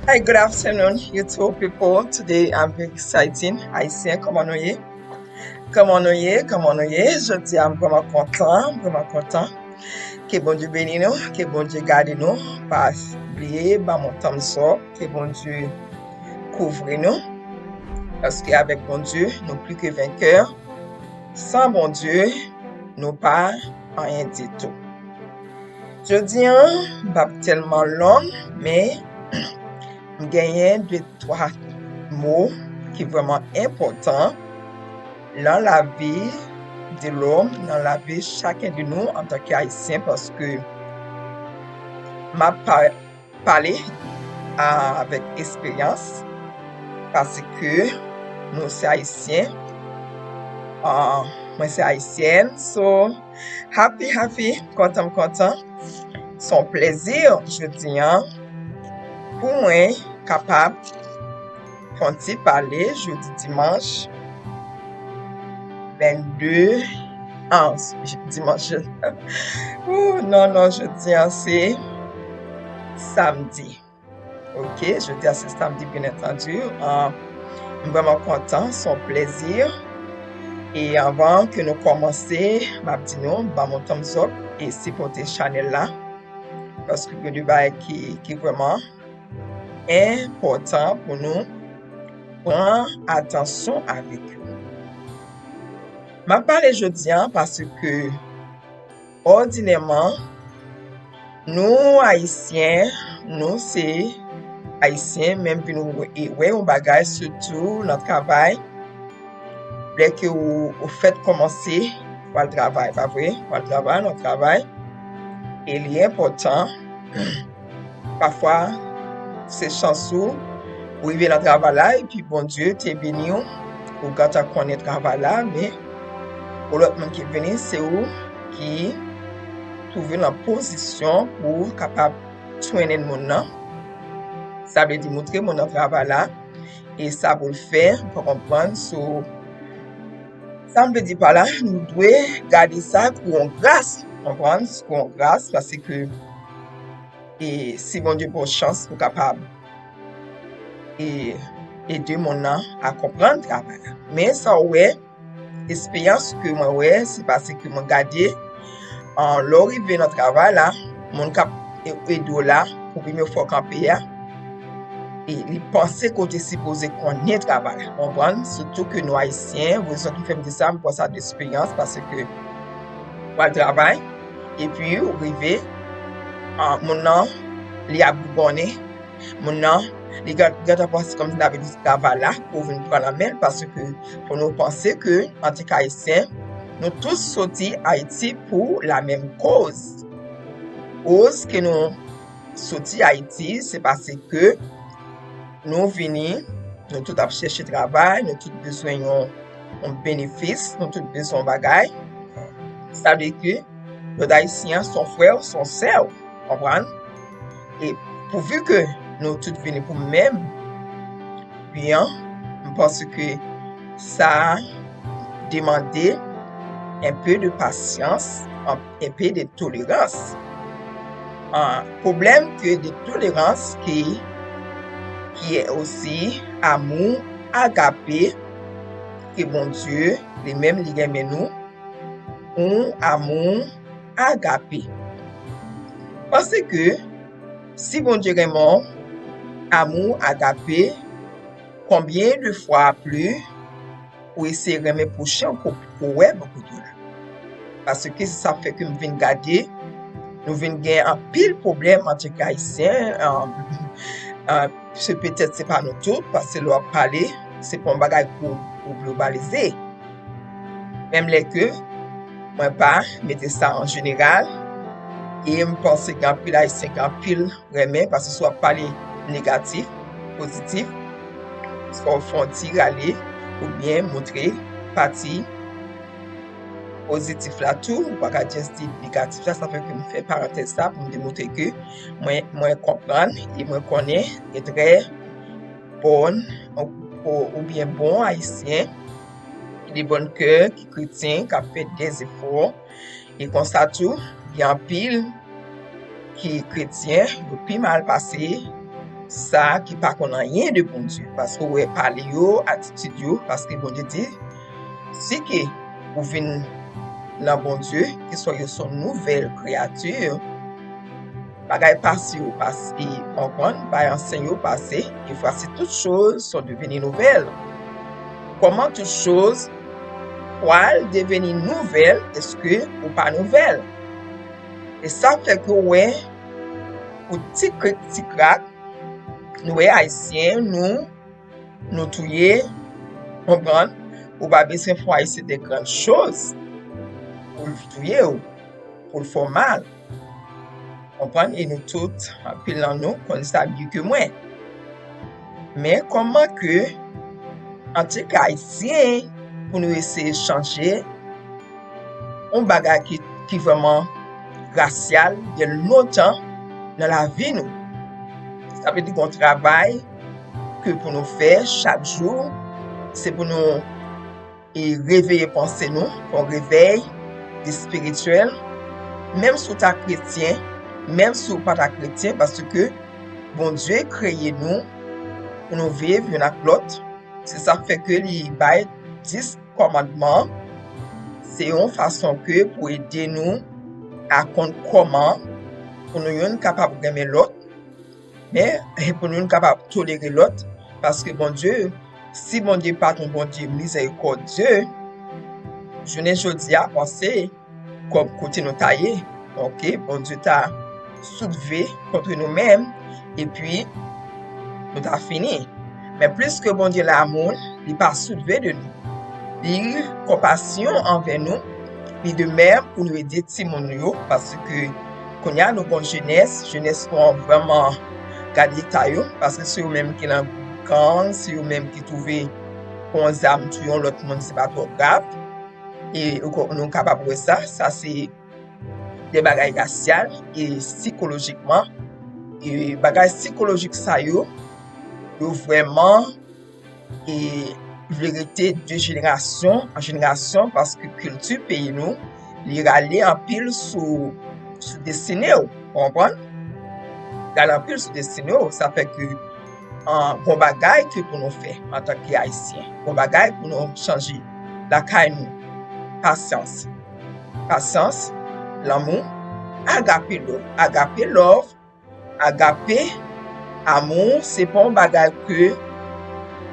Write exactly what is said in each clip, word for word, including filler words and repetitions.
Hi, good afternoon, YouTube people. Today I'm very exciting. Ayisyen, kòman nou ye? Kòman nou ye? Kòman nou ye? Jodi a, m vrèman kontan, m vrèman kontan. Ke Bondye beni nou, ke Bondye gade nou. Pa bliye, ban m yon thumbs up, ke Bondye kouvri nou. Paske avèk Bondye, nou pli ke venkè. San Bondye, nou pa anyen ditou. Jodi a, m p ap tèlman long, men m genyen de twa mo ki vrèman enpòtan nan lavi de lòm, nan lavi chaken de nou antanke Ayisyen, paske m ap pa-, pale a, avèk esperyans, paske nou se Ayisyen, ah, mwen se Ayisyèn, so, happy, happy, kontan, m kontan. Se yon plezi jodi a pou mwen kapab fè yon ti pale jodi dimanch vennde, ah, dimanch, oh, non, non, jodi a se samdi. Ok, jodi a se samdi, byen antandi. Ah, m vrèman kontan, se yon plezi. E anvan ke nou kòmanse, m ap di nou, ban m yon thumbs up e sipòte chanèl la. Paske gen de bagay ki, ki vrèman enpòtan pou nou pran atansyon avèk yo. M ap pale jodi a paske òdinèman, nou Ayisyen, nou se Ayisyen, menm vin wè, wè yon bagay, sitou nan travay, lè ke ou, ou fèt kòmanse, w al travay, pa vre? W al travay, nan travay. E li enpòtan, pafwa, se chans ou, ou rive nan travay la, epi Bondye te beni w, ou gentan konnen travay la, men yon lòt moun ki vini, se ou ki twouve nan pozisyon pou w kapab trennen moun nan. Sa vle di moutre moun nan travay la, e sa pou l fè, ou konprann, so, sa m vle di pa la, nou dwe gade sa kou yon gras, konprann, kou yon gras, paske, e, si Bondye ba w chans pou kapab, e, ede moun nan a konprann travay la. Men sa w wè, esperyans ke mwen wè, se paske mwen gade, an, lè w rive nan travay la, moun k ap e-, ede w la, pou premye fwa w kanpe a, e li panse ke w te sipoze konnen travay la, konprann? Sitou ke nou Ayisyen, rezon ki fè m di sa, m pran sa de esperyans, paske w al travay, epi w rive, an, moun nan, li ap bougonnen, moun nan, li gen, gentan panse kòmsi n ap di travay la, pou w vin pran nan men l, paske fò nou panse ke, antanke Ayisyen, nou tout soti Ayiti pou la menm koz. Koz ke nou soti Ayiti, se paske nou vini, nou tout ap chèche travay, nou tout bezwen yon, yon benefis, nou tout bezwen yon bagay. Sa vle di ke lòt Ayisyen an se yon frè w, se yon sè w, konprann? E pouvi ke nou tout vini pou menm bi an, m panse ke sa demande un peu de patience, un peu de tolérance. Ah, pwoblèm ke de tolerans ki, ki est aussi amour agape ke Bondye li menm li renmen nou, yon amour agape. Paske si Bondye renmen w, amour agape, konbyen de fwa pli ou eseye renmen pwochen w ke w wè bò kote w la. Paske se sa k fè ke m vin gade, nou vin gen anpil pwoblèm antanke Ayisyen, an, an, se petèt se pa nou tout, paske lè w ap pale, se pa yon bagay ke w, w globalize. Menm lè ke mwen pa mete sa an jeneral, e m panse gen anpil Ayisyen, gen anpil renmen, paske si w ap pale negatif, pozitif, fò w fè yon ti rale, oubyen montre pati pozitif la tou, ou pa ka just di negatif la, sa fè ke m fè parantèz sa pou m demontre ke mwen, mwen konprann e mwen konnen gen trè bòn ou, ou, oubyen bon Ayisyen, de bòn kè, ki kretyen, k ap fè dèzefò. E konsa tou, gen anpil ki kretyen, yo pi mal pase sa ki pa konn anyen de Bondye, paske w wè pale yo, atitid yo, paske Bondye di, si ke ou vin nan Bondye, ke swa yo se yon nouvèl kreyati, bagay pase yo pase, konprann, bagay ansyen yo pase, et voici toutes choses sont devenues nouvelles. Kòman tout choz pral deveni nouvèl, èske ou pa nouvèl? E sa fè ke w wè, pou ti krik, ti krak, nou wè Ayisyen, nou, nou touye, konprann? Ou pa bezwen fè Ayisyen de grann choz pou l touye w, pou l fè w mal. Konprann? E nou tout, anpil nan nou, konn sa byen ke mwen. Men kòman ke, antanke Ayisyen, pou nou eseye chanje yon bagay ki, ki vrèman rasyal, gen lontan nan lavi nou. Sa vle di gen yon travay ke pou nou fè chak jou, se pou nou e reveye panse nou, fè yon revèy espirityèl, menm si w ta kretyen, menm si w pa ta kretyen, paske Bondye kreye nou pou nou viv youn ak lòt. Se sa k fè ke li bay dis kòmandman. Se yon fason ke pou ede nou a konn kòman pou nou youn kapab renmen lòt, men pou nou youn kapab tolere lòt, paske Bondye, si Bondye pa t yon Bondye mizèrikòdye, jounen jodi a, panse kòm kote nou ta ye, oke, Bondye ta soulve kont nou menm, epi nou ta fini. Men pliske Bondye lanmou, li pa soulve de nou. Li konpasyon anvè nou, li de mèm pou nou ede timoun yo, paske kounye a nou gon jenès, jenès nou an vrèman gad eta yo, paske se yo menm ki nan gang, se yo menm ki twouve pran zam touye yon lòt moun, se pa twò grav. E ou ko-, nou kapab wè sa, sa se de bagay rasyal e sikolojikman. E bagay sikolojik sa yo, yo vrèman e vle rete de jenerasyon an jenerasyon, paske kilti peyi nou, li rale anpil sou, sou destine w, ou konprann? Rale anpil sou destine w, sa fè ke, an, gon bagay ke pou nou fè antanke Ayisyen, gon bagay pou nou chanje lakay nou. Pasyans. Pasyans, lanmou, agape love. Agape love, agape, amou, se pa yon bagay ke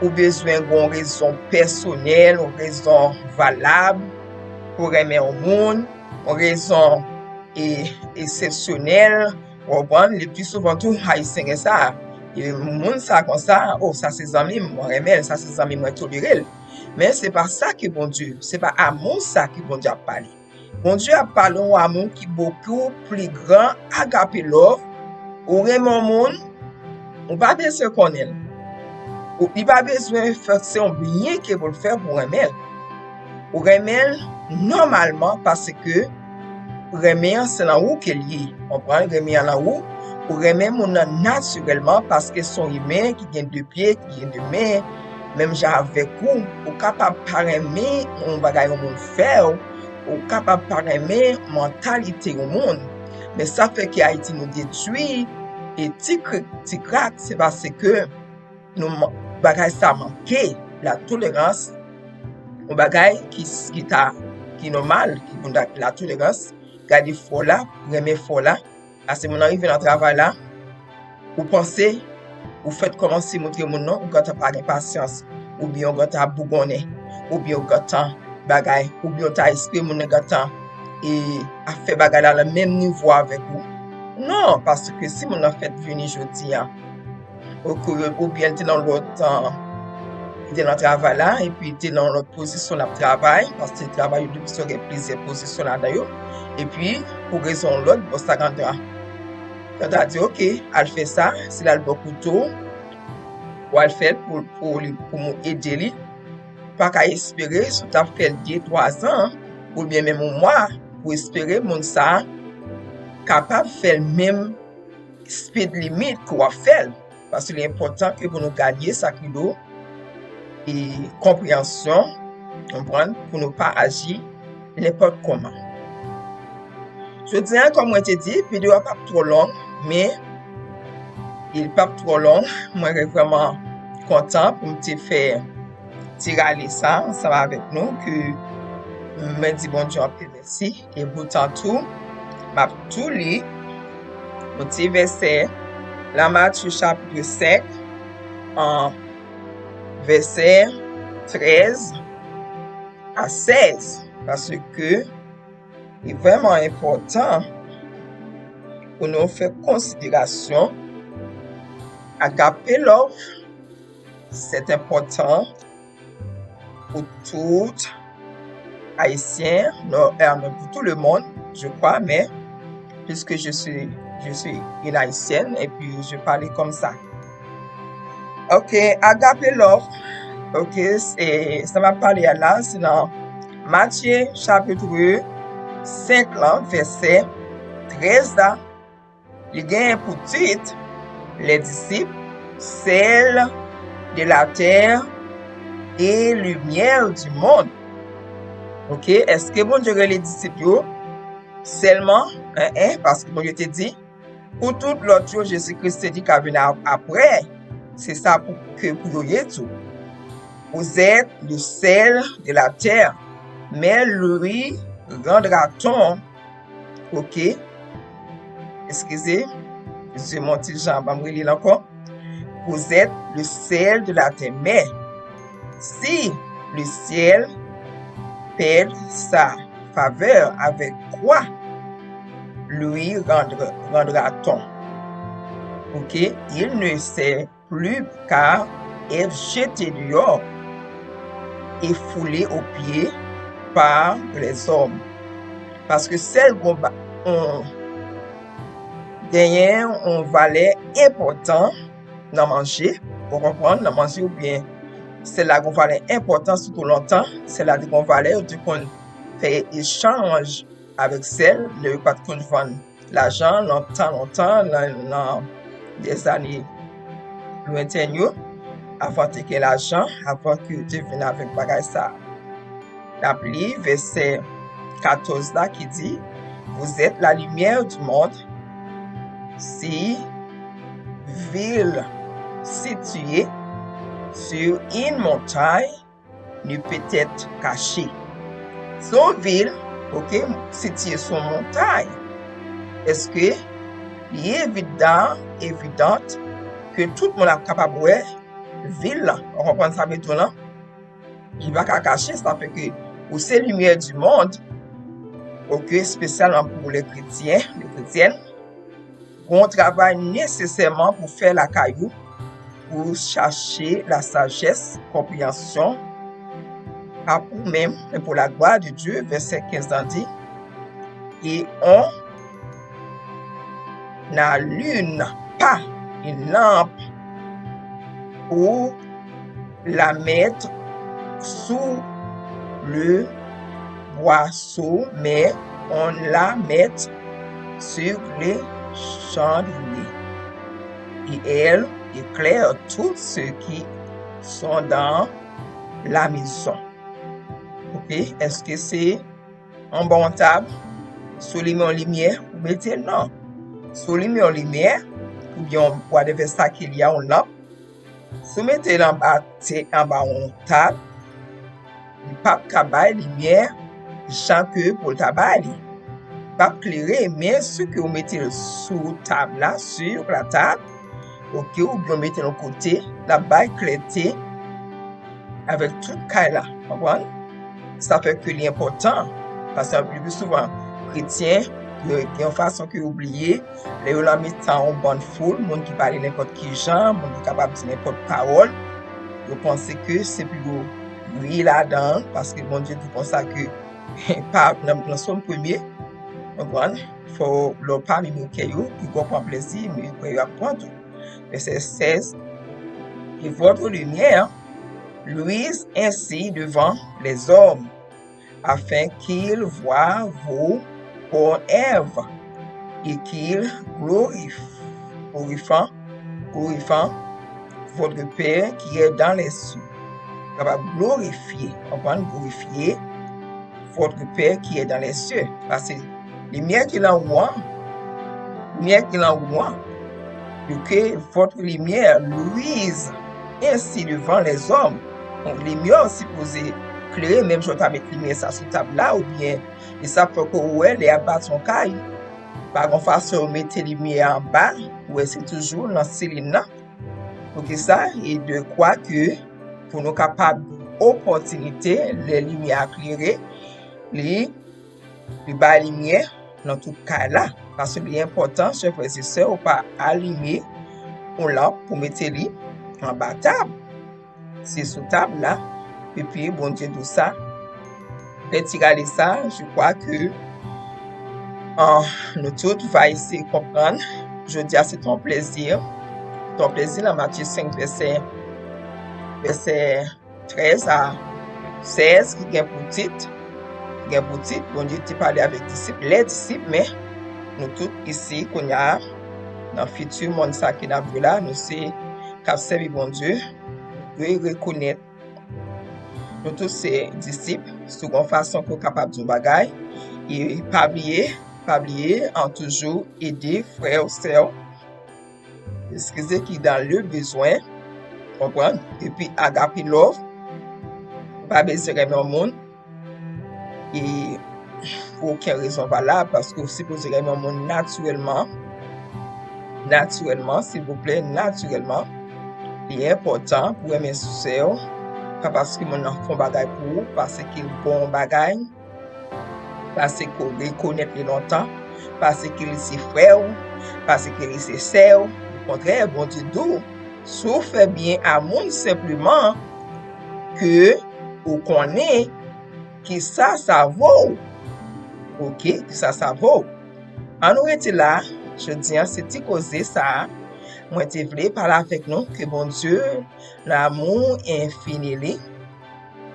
ou bezwen gen yon rezon pèsonèl, yon rezon valab pou renmen yon moun, yon rezon e, eksepsyonèl, ou konprann? Le pli souvan tou, Ayisyen gen sa. E moun sa konsa, o, sa se zanmi m, mwen renmen l, sa se zanmi m, mwen tolere l. Men se pa sa ke Bondye, se pa amou sa ke Bondye ap pale. Bondye ap pale yon amou ki bokou pli gran, agape love. Ou renmen yon moun, ou pa bezwen konnen l. Ou, li pa bezwen fè, se yon byen ke pou l fè pou w renmen l. Ou renmen l nòmalman paske renmen an se nan ou ke l ye. Konprann? Renmen an nan ou. Ou renmen moun nan natirèlman paske se yon imen ki gen de pye, ki gen de men, menm jan avèk ou. Ou kapab pa renmen yon bagay yon moun fè w, ou kapab pa renmen mantalite yon moun. Men sa fè ke Ayiti nou detwi, e ti krik, ti krak, se paske nou man-, bagay sa manke, latolerans, yon bagay ki, ki ta, ki nòmal, ki konn latolerans, gade fò la, renmen fò la, paske moun nan rive nan travay la, ou panse, ou fèk kòmanse montre moun nan, ou gentan pa gen pasyans, oubyen ou gentan ap bougonnen, oubyen ou gentan bagay, oubyen ou ta espere moun nan gentan e ap fè bagay la nan menm nivo avèk ou. Non, paske si moun nan fèk vini jodi a, ou, oubyen l te nan lòt, li te nan travay la, epi li te nan lòt pozisyon l ap travay, paske travay yo depi sa gen plizyè pozisyon ladan yo. Epi, pou rezon lòt, bòs la gentan, gentan di, oke, al fè sa, si l al ba w kouto, w al fè l pou, pou li, pou moun ede li. Pa ka espere, si w t ap fè l de, twa zan, oubyen menm yon mwa, pou espere moun sa a kapab fè l menm speed limit ke w ap fè l. Paske li enpòtan ke pou nou gade sa ki dlo e konpreyansyon, konprann, pou nou pa aji nenpòt kòman. Jodi a, kòm mwen te di, videyo a p ap twò long, men Li p ap twò long. Mwen vrèman kontan pou m te fè ti rale sa ansanm avèk nou, ke mwen di Bondye anpil mèsi. E poutan tou, m ap tou li yon ti vèsè nan Matye chapit senk, an vèsè trèz a sèz, paske li vrèman enpòtan pou nou fè konsiderasyon. Agape love, c'est important pour tout Haïtien, non, euh, pour tout le monde, je crois, mais puisque je suis, je suis une Haïtienne et puis je parle comme ça. Ok, agape love. Ok, se sa m ap pale a la, se nan Matye chapit senk lan, vèsè trèz la. Li genyen pou tit, Les disciples, sel de la terre et lumière du monde. Ok, èske Bondye rele disip yo sèlman? En, en, paske Bondye te di, pou tout lòt yo, Jezi Kris te di k ap vin ap-, apre. Se sa pou, ke pou yo ye tou. Vous êtes le sel de la terre, mais l'huile rendra-t-on? Ok. Eskize. Eskize m yon ti jan, ban m reli l ankò. Vous êtes le sel de la terre, mais si le ciel perd sa faveur, avec quoi lui rendre, rendra-t-on? Ok, il ne sert plus qu'à être jeté dehors et foulé aux pieds par les hommes. Paske sèl gon ba-, on, genyen yon valè enpòtan nan manje, ou konprann, nan manje oubyen sèl la gon valè enpòtan, sitou lontan, sèl la te gon valè, yo te konn fè echanj avèk sèl, lè yo pa t konn vann lajan, lontan, lontan, nan, nan dèzane lwentèn yo, avan te gen lajan, avan ke yo te vin avèk bagay sa a. N ap li vèsè katòz la ki di, Vous êtes la lumière du monde. Si ville située sur une montagne ne peut être cachée. Si yon vil, ok, sitiye sou yon montay, èske li evidan, evidant ke tout moun ap kapab wè vil lan? Ou konprann sa m vle di w lan? Li pa ka kache, sa fè ke ou se limyè di mond, ok, espesyalman pou lè kretyen, lè kretyèn. Gon travay nesesèman pou fè lakay ou, pou chache lasajès, konpreyansyon, pa pou ou menm, men pour la gloire de Dieu, vèsè kenz lan di, et on n'allume pas une lampe pour la mettre sous le boisseau, mais on la met sur le chandelier, et elle éclaire tous ceux qui sont dans la maison. Ok, èske se anba yon tab, si w limen yon limyè, ou mete l? Non. Si w limen yon limyè, oubyen yon whatever sa ke li a, yon lanp, si w mete l anba tè, anba yon tab, li p ap ka bay limyè jan ke pou l ta bay li. Li p ap klere, men si ke w mete l sou tab la, sur la table, ok, oubyen w mete l yon kote, l ap bay klète avèk tout kay la, konprann? Sa fè ke li enpòtan, paske le pli souvan, kretyen, yo gen yon fason ke yo bliye, lè yo nan mitan yon bann foul, moun ki pale nenpòt ki jan, moun ki kapab di nenpòt pawòl, yo panse ke se pou yo ri ladan l, paske Bondye di konsa ke pa nan, nan Sòm premye, konprann? Fò lè w pa mimi kè yo, piga w pran plezi, men yo ap pran tou. Vèsè sèz, Et votre lumière luise ainsi devant les hommes, afin qu'ils voient vos bonnes œuvres et qu'ils glorifient, glorifient, glorifient votre Père qui est dans les cieux. Kapab glorifye, konprann, glorifye votre Père qui est dans les cieux. Paske limyè ki nan ou an, limyè ki nan ou an, Pour que votre lumière luise ainsi devant les hommes. Donk, limyè w sipoze klere, menm jan w ta met limyè sa sou tab la, oubyen, e sa fè ke w wè lè y ap bati yon kay, pa gon fason yo mete limyè anba, ou wè se toujou nan silin nan. Poukisa? E de kwa ke pou nou kapab opòtinite, lè limyè a klere, li, li bay limyè nan tout kay la. Paske li enpòtan, chè frè e sè, ou pa alimen yon lanp pou mete li anba tab. Se sou tab la, epi Bondye di w sa. Fè ti rale sa, je crois que, ah, nou tout va eseye konprann. Jodi a, se te yon plezi. Se te yon plezi nan Matye senk, vèsè, vèsè trèz a sèz, ki gen pou tit, ki gen pou tit, Bondye te pale avèk disip, lè disip, men nou tout isi, kounye a, nan fiti monn sa ke n ap viv la, nou se k ap sèvi Bondye, nou dwe rekonèt nou tout se disip, sou yon fason ke w kapab di yon bagay, e pa bliye, pa bliye, an toujou ede frè w, sè w, eskize, ki dans le besoin, konprann? Epi agape love, ou pa bezwen renmen yon moun, e pou okenn rezon valab, paske w sipoze renmen yon moun natirèlman, natirèlman, silvouplè, natirèlman. Li enpòtan pou renmen sè w, pa paske moun nan fè yon bagay pou ou, paske l bon bagay, paske w rekonèt li lontan, paske li se frè w, paske li se sè w. Okontrè, Bondye di w, si w fè byen a moun senpleman, ke ou konnen kisa sa vo w. Oke, kisa sa vo w. An nou rete la, jodi a, se ti koze sa a, mwen te vle pale avèk nou, ke Bondye, nan amou enfini li,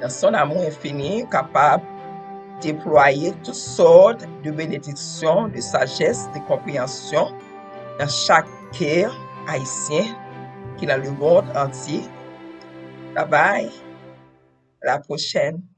dans son amour infini, kapab deplwaye tout sòt de benediksyon, de sajès, de konpreyansyon nan chak kè ayisyen ki nan le mond antye. Bye bye. À la prochaine.